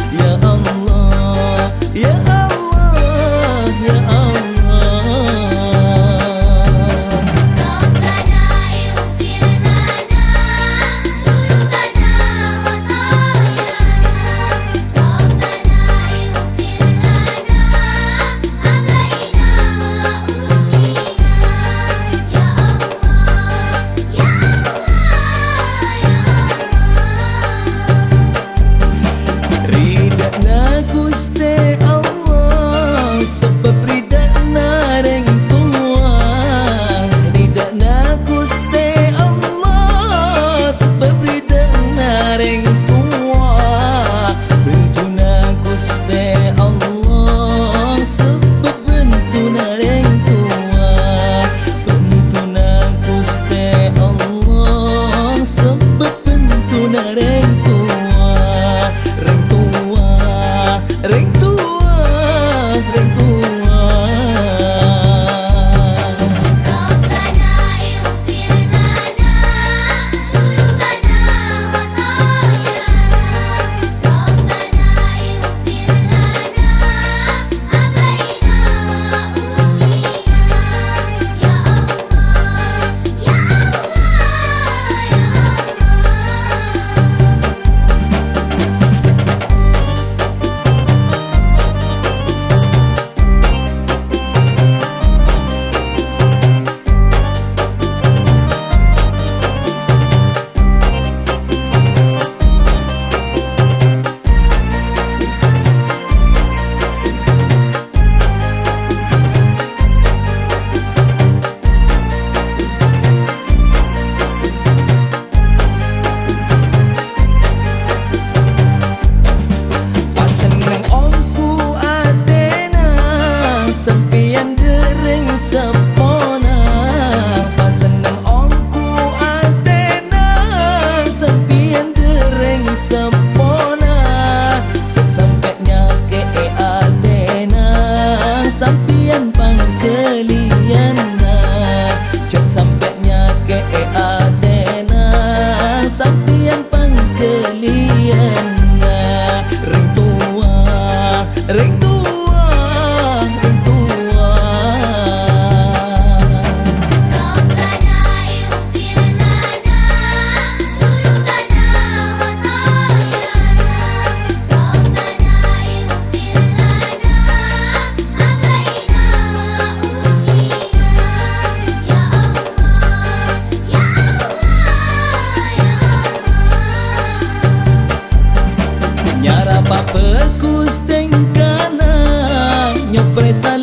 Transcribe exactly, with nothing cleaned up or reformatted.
Ya Allah, ya Allah, ya Allah. ربنا اغفر لنا ذنوبنا وخطايانا. ربنا اغفر لنا أبينا وأمينا. Ya Allah, ya Allah, ya Allah. Ridhâna Ghustè Allah, sabâb ridhâna rèng towa. Ridhâna Ghustè Allah, sabâb ridhâna rèng towa. Bhenduna Ghustè Allah, sabâb bhenduna rèng towa. Bhenduna Ghustè Allah, sabâb bhenduna rèng towa. Rèng towa, rèng towa, rèng towa. ربنا اغفر لنا ذنوبنا وخطايانا. ربنا اغفر لنا أبينا وأمينا. Ya Allah, ya Allah, ya Allah. Pasenneng ongghu atèna sampèyan dhâreng seppona. Pasenneng ongghu atèna sampèyan dhâreng seppona. Jhâ' sampè' nyakè'è atèna sampèyan pangghâliyânna. Jhâ' sampè' nyakè'è atèna sampèyan pangghâliyânna. Rèng towa, rèng towa, rèng towa. ربنا اغفر لنا ذنوبنا وخطايانا. ربنا اغفر لنا أبينا وأمينا. Ya Allah, ya Allah, ya Allah. Nyarapa bhâghus tèngkana, nyoprèsa